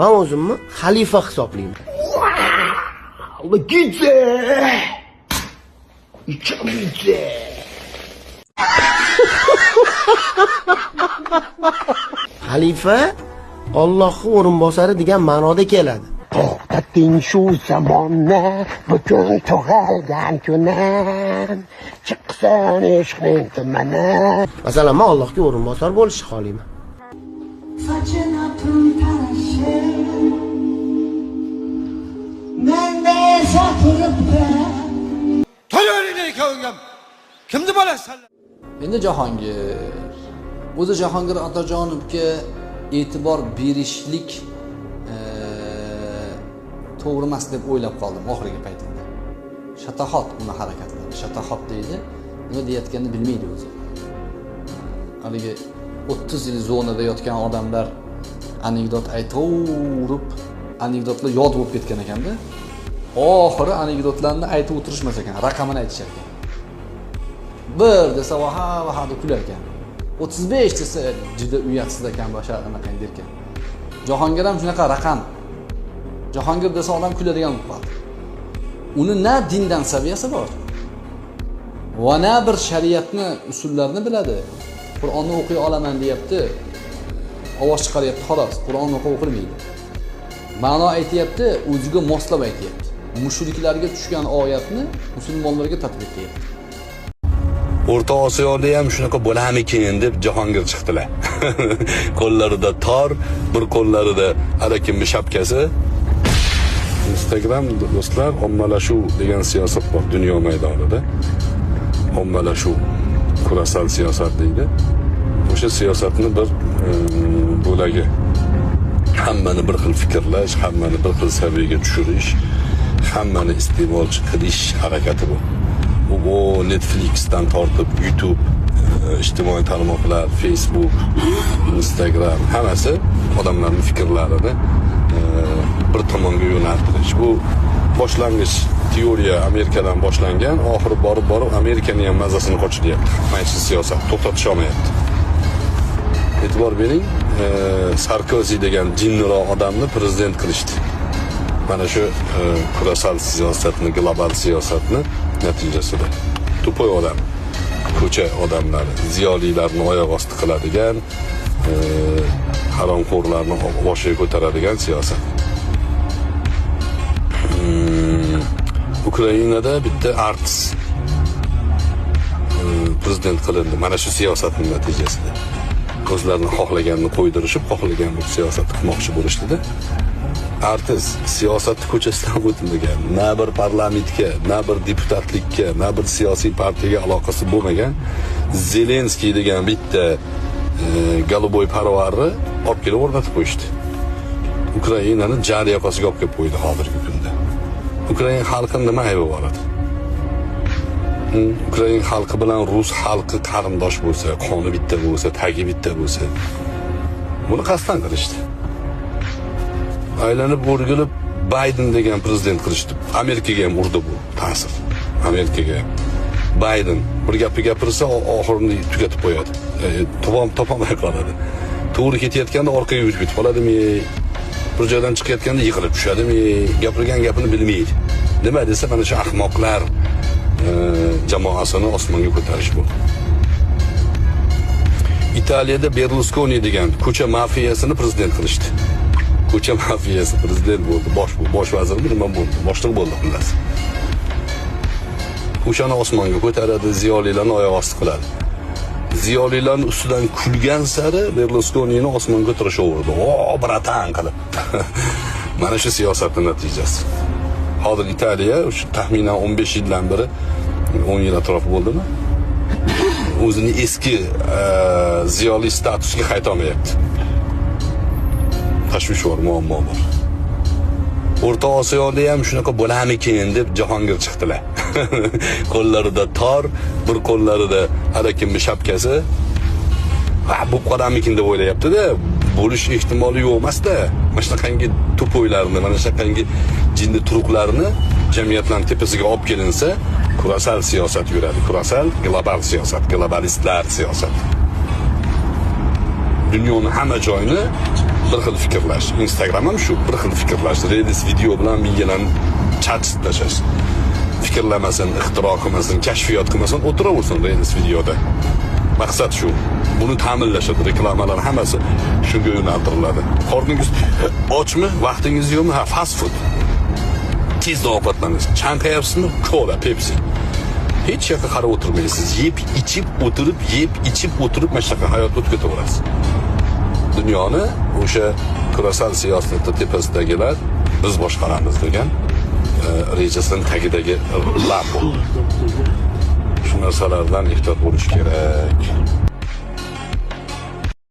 Man o'zimni xalifa hisoblayman. Xalifa Allohning o'rinbosari degan ma'noda keladi. To'xtating shu zamonni, butun tug'ilgan kunim, chiqsin ishqning tumani. Masalan, men Allohga o'rinbosar bo'lishni xohlayman. Sochini to'ntarishi menda esa turibdi. To'yinglar ikkovingam. Kimni bolasisan? Endi Jahongir, o'zi Jahongir Otajonovga e'tibor berishlik to'g'ri emas deb o'ylab qoldim oxirgi paytida. Shataxot uni harakatlari, shataxot deydi, nima deyayotganini bilmaydi o'zi. Haligi 30 yil zonada yotgan odamlar anekdot aytaverib, anekdotlar yod bo'lib ketgan ekanda. Oxiri anekdotlarni aytib o'tirishmas ekan, raqamini aytishar ekan. 1 desa vaha vaha deb kular ekan. 35 desa juda uyatsiz ekan, boshqa anaqa derkan. Jahongir ham shunaqa raqam. Jahongir desa odam kuladigan bo'lib qoldi. Uni na dindan saviyasi bor, va na bir shariatni usullarini biladi. Qur'onni o'qiy olaman deyapti, ovoz chiqaryapti xolos, Qur'on o'qib o'qilmaydi. Ma'no aytyapti, o'ziga moslab aytyapti. Mushriklarga tushgan oyatni musulmonlarga tatbiq qilyapti. O'rta Osiyoda ham shunaqa bo'larmikin deb Jahongir chiqdilar. Qo'llarida tor, bir qo'llarida alakimni shapkasi. Instagram do'stlar, ommalashuv degan siyosat bor dunyo maydonida. Ommalashuv, kurasal siyosat deydi. O'sha siyosatni bir bo'lagi. Hammani bir xil fikrlash, hammani bir xil saviyaga tushirish, hammani iste'molchi qilish harakati bu. Bu Netflixdan tortib YouTube, ijtimoiy tarmoqlar, Facebook, Instagram hammasi odamlarning fikrlarini bir tomonga yo'naltirish. Bu boshlang'ich teoriya Amerikadan boshlangan, oxiri borib Amerikani ham mazasini qochiryapti. Mana shu siyosat to'xtatisha olmayapti. E'tibor bering, Sarkozi degan jinniroq odamni prezident qilishdi. Mana shu kurasal siyosatni, global siyosatni natijasida. Tupoy odam, ko'cha odamlari, ziyolilarni oyoq osti qiladigan, haromxo'rlarni boshiga ko'taradigan siyosat. Ukrainada bitta artist prezident qilindi. Mana shu siyosatning natijasida. O'zlarini xohlaganini qo'ydirishib, xohlagan bir siyosat qilmoqchi bo'lishdida. Artist siyosatni ko'chasidan o'tilmagan, na bir parlamentga, na bir deputatlikka, na bir siyosiy partiyaga aloqasi bo'lmagan Zelenskiy degan bitta goluboy parvarni olib kelib o'rnatib qo'yishdi. Ukrainani jar yoqasiga olib kelib qo'ydi hozirgi kunda. Ukraina xalqi nima aybi bor edi? Ukraina xalqi bilan rus xalqi qarindosh bo'lsa, qoni bitta bo'lsa, tagi bitta bo'lsa, buni qasddan qilishdi. Aylanib o'rgilib Bayden degan prezident qilishdi. Amerikaga ham urdi bu ta'sir. Amerikaga ham. Bayden bir gapni gapirsa oxirini tugatib qo'yadi. Topolmay qoladi. To'g'ri ketayotganda orqaga yurib ketib qoladimi? Bir joydan chiqayotganda yiqilib tushadimi? Gapirgan gapini bilmaydi. Nima desa mana shu ahmoqlar jamoasini osmonga ko'tarish bu. Italiyada Berlusconi degan ko'cha mafiyasini prezident qilishdi. Ko'cha mafiyasi prezident bo'ldi, bosh vazirmi nima bo'ldi, boshliq bo'ldi xullas. O'shani osmonga ko'taradi, ziyolilarni oyoq osti qiladi. Ziyolilarning ustidan kulgan sari Berlusconini osmonga ko'tarishaverdi. O, bratan qilib. Mana shu siyosatning natijasi. Hozir Italiya shu taxminan 15 yildan beri, 10 yil atrofi bo'ldimi? O'zini eski ziyoli statusiga qayta olmayapti. Tashvish bor, muammo bor. O'rta Osiyoda ham shunaqa bo'larmikin deb Jahongir chiqdilar. Qo'llarida tor, bir qo'llarida alakimni shapkasi. Ha, bo'lib qolarmikin deb o'ylayapti-da. Bo'lish ehtimoli yo'q emas-da. Mana shunaqangi to'poylarni, mana shunaqangi jinni turuqlarni jamiyatlarning tepasiga olib kelinsa, kurasal siyosat yuradi. Kurasal global siyosat, globalistlar siyosati. Dunyoning hamma joyini Bir xil fikrlash. Instagram ham shu, bir xil fikrlash. Reels video bilan miyalarni charchib tashlash. Fikrlamasin, ixtiro qilmasin, kashfiyot qilmasin, o'tiraversin Reels videoda. Maqsad shu. Buni ta'minlashadi. Reklamalar hammasi shunga yo'naltiriladi. Qorningiz ochmi, vaqtingiz yo'qmi? Ha, fast food. Tezda ovqatlaningiz. Chanqayapsizmi? Kola, Pepsi. Hech yoqqa qarab o'tirmaysiz. Yeb, ichib, o'tirib, yeb, ichib, o'tirib mana shunaqa hayot o'tib ketaverasiz. Dunyoni o'sha kurasal siyosatda tepasidagilar biz boshqaramiz degan rejasini tagidagi lab bu. Shu narsalardan ehtiyot bo'lish kerak.